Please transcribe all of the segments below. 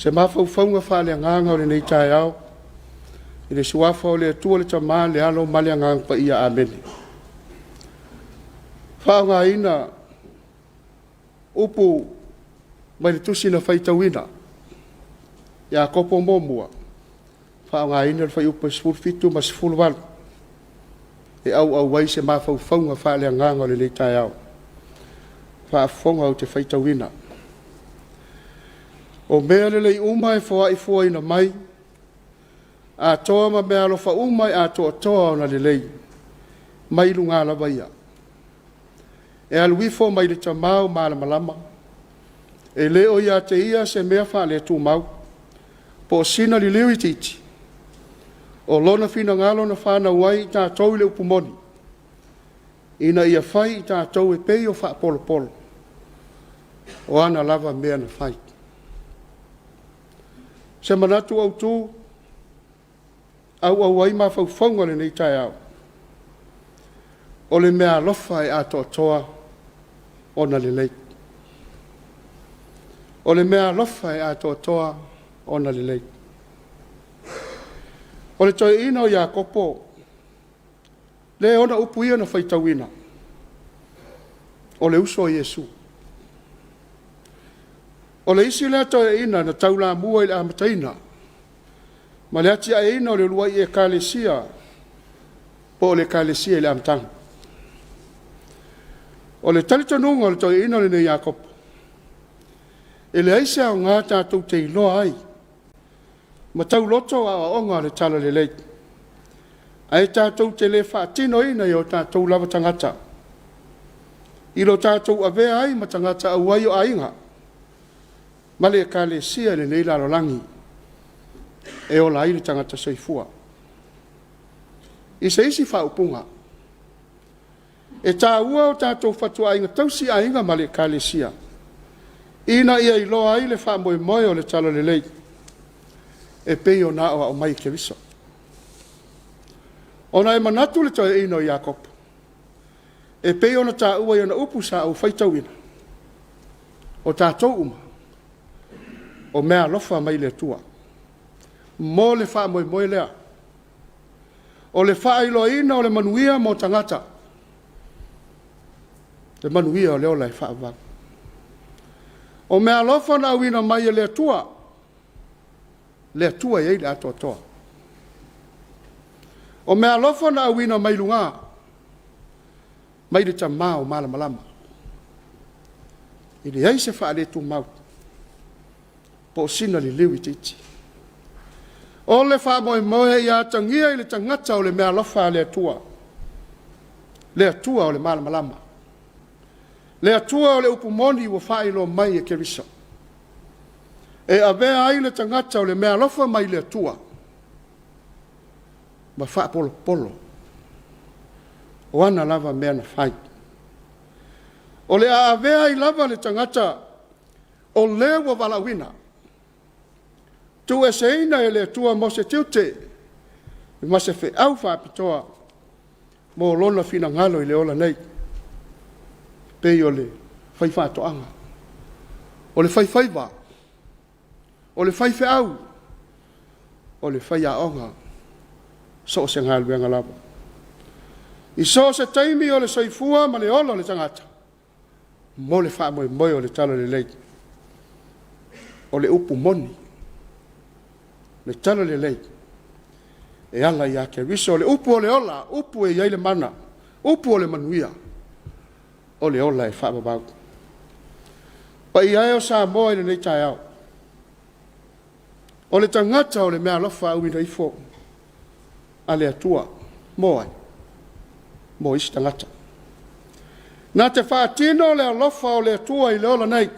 Se mafaufauga faaleagaga o lenei taeao, i le suafa o le Atua le Tama, le Alo ma le Agaga Paia. Amene. Faaaogaina upu mai le tusi na faitauina, Iakopo 1, faaaogaina le fuaiupu 17 ma le 18 e auau ai se mafaufauga faaleagaga o lenei taeao. Faafofoga ou te faitauina. O mea lelei uma e foai fuaina mai, atoa ma meaalofa uma e atoatoa ona lelei, mai luga lava ia. E alu ifo mai le Tama o malamalama, e le o ia te ia se mea faaletumau, po o sina liliu itiiti, o lona finagalo na fanau ai i tatou i le upu moni, ina ia fai i tatou e pei o faapolopolo o ana lava mea na fai. Se manatu autu, auau ai mafaufauga o lenei taeao, o le meaalofa e atoatoa ona lelei. O le meaalofa e atoatoa ona lelei. O le toeaina o Iakopo, le ona upu ia na faitauina, o le uso a Iesu. O le isi lea toeaina na taulamua i le amataina ma le atiaeina o le uluai Ekalesia po o le Ekalesia i le amataga. O le talitonuga o le toeaina lenei o Iakopo, e leai se aoga tatou te iloa ai ma tauloto aoaoga o le Talalelei, ae tatou te le faatinoina i o tatou lava tagata, i lo tatou avea ai ma tagata auai o aiga ma le Ekalesia i lenei lalolagi e ola ai le tagata soifua. I se isi faaupuga, e taua o tatou fatuaiga tausi aiga ma le Ekalesia, ina ia iloa ai le faamoemoe o le Talalelei e pei ona aoao mai e Keriso. Ona e manatu le toeaina o Iakopo, e pei ona taua i ana upu sa ou faitauina, o tatou uma, o meaalofa mai le Atua mo le faamoemoe lea, o le faailoaina o le manuia mo tagata, le manuia o le ola e faavavau. O meaalofa na auina mai e le Atua, le Atua e i ai le atoatoa. O meaalofa na auina mai luga, mai le Tama o malamalama. E leai se faaletumau po o sina liliu itiiti. O le faamoemoe ia atagia i le tagata o le meaalofa a le Atua, le Atua o le malamalama, le Atua o le upu moni ua faailoa mai e Keriso. E avea ai le tagata o le meaalofa mai le Atua ma faapolopolo o ana lava mea na fai. O le a avea ai lava le tagata o le ua valaauina, tuueseina e le Atua mo se tiute ma se feau faapitoa mo lona finagalo i le ola nei, pei o le faifaatoaga, o le faifaiva, o le faifeau, o le faiaoga, so o se galuega lava. I so o se taimi o le soifua ma le ola o le tagata, mo le faamoemoe o le Talalelei. O le upu moni, le Talalelei, e ala ia Keriso, o le upu o le ola, upu e i ai le mana, upu o le manuia, o le ola e faavavau. Paia e o Samoa i lenei taeao, o le tagata o le meaalofa auina ifo a le Atua, mo ai? Mo isi tagata. Na te faatino le alofa o le Atua i le ola nei,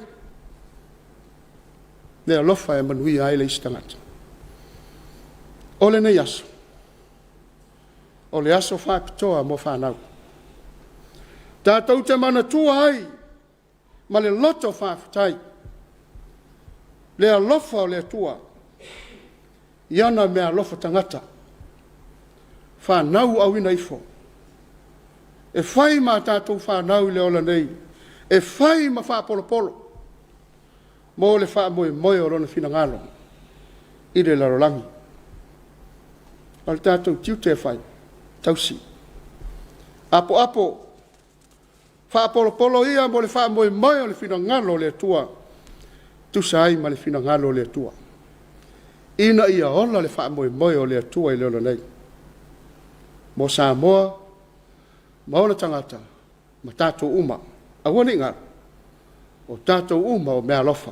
le alofa e manuia ai le isi tagata. O lenei aso, o le aso faapitoa mo fanau. Tatou te manatua ai ma le loto faafetai le alofa o le Atua i ana meaalofa tagata, fanau ua auina ifo, e fai ma a tatou fanau i le ola nei, e fai ma faapolopolo mo le faamoemoe o Lona finagalo. i le lalolagi. O le tatou tiute e fai, tausi. Apoapo, faapolopolo ia mo le faamoemoe o le finagalo o le Atua, tusa ai ma le finagalo o le Atua, ina ia ola le faamoemoe o le Atua i le ola nei, mo Samoa ma ona tagata ma tatou uma. Aua ne i galo, o tatou uma o meaalofa,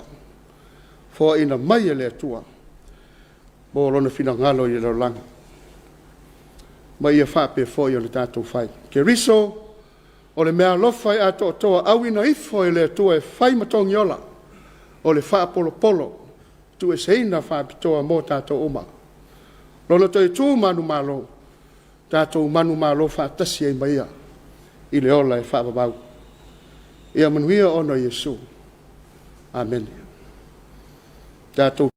foaina mai e le Atua mo Lona finagalo i le lalolagi, ma ia faapea foi ona tatou fai. Keriso o le meaalofa e atoatoa, auina ifo e le Atua e fai ma togiola, o le faapolopolo, tuueseina faapitoa mo tatou uma. Lona toe tu manumalo, tatou manumalo faatasi ai ma Ia i le ola e faavavau. Ia manuia ona o Iesu. Amene. Tatou.